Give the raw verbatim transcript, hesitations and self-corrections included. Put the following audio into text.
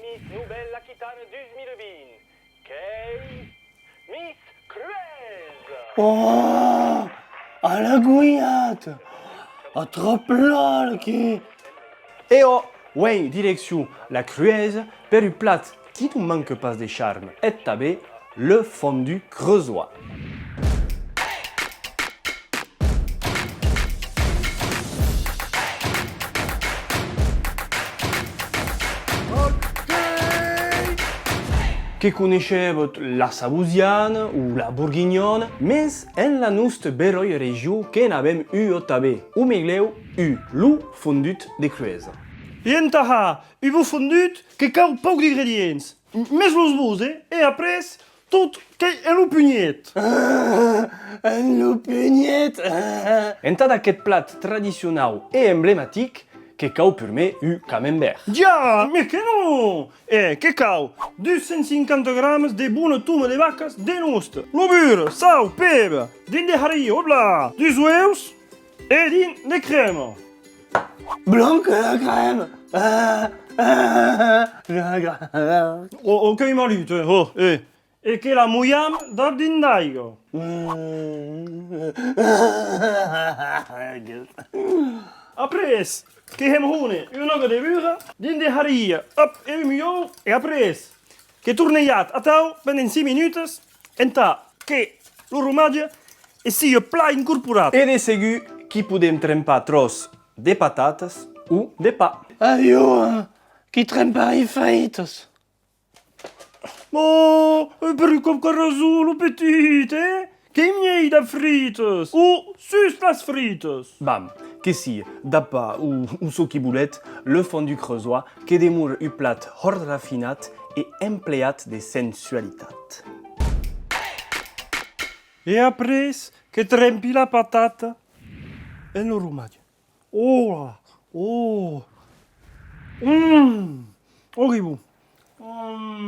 Miss Nouvelle-Aquitaine deux mille vingt, qu'ei Miss Cruesa. Oh! A la goiata! Atrapa-la, que! E ò, uei, direccion la Cruesa, per un plat qui non manca pas de charme, e tanben le fondue creusois. Que coneishetz la sabosiana o la borguinhona, mès en la nosta beròia region que n'avem ua tanben, o meilèu un, lo fondut de Cruesa. E entà har un bon fondut que cau pauc d'ingredients, mès los bons, eh? E après, tot qu'ei en lo punhet. Ah, en lo punhet. Ah. Entad aqueth plat tradicionau e emblematic, que cau purmèr un camembert. Ja, mès que non! E que cau dus cents cinquanta gramas de bona toma de vacas de nosta, lo burre, sau, peba, drin de haria, hopla, dus ueus e drin de crèma. Blanca la crèma! Ah, ah, la crèma. Oh, oh, qu'ei malut, eh, oh, eh. E que la molham dab drin d'aiga. Après, que hèm hone un òga de burra, drin de haria, hop, e un milhon, e après, que tornejatz atau pendent cinc minutas, entà que lo hromatge e sia plan incorporat. E de segur qu'i podem trempar tròç de patatas o de pan. Aviá, qu'i tremparí fritas. Mès, eh, per un còp qu'a rason, lo petit, eh? Qu'ei mielhs dab fritas, o sus las fritas. Bam, que sia, dab pan o, o çò qui voletz, le fondue creusois que demora un plat hòrt rafinat e empleat de sensualitat. E après, que trempi la patata en lo hromatge. Oh là! Oh! Mmm! Oh, qu'ei bon! Mmm!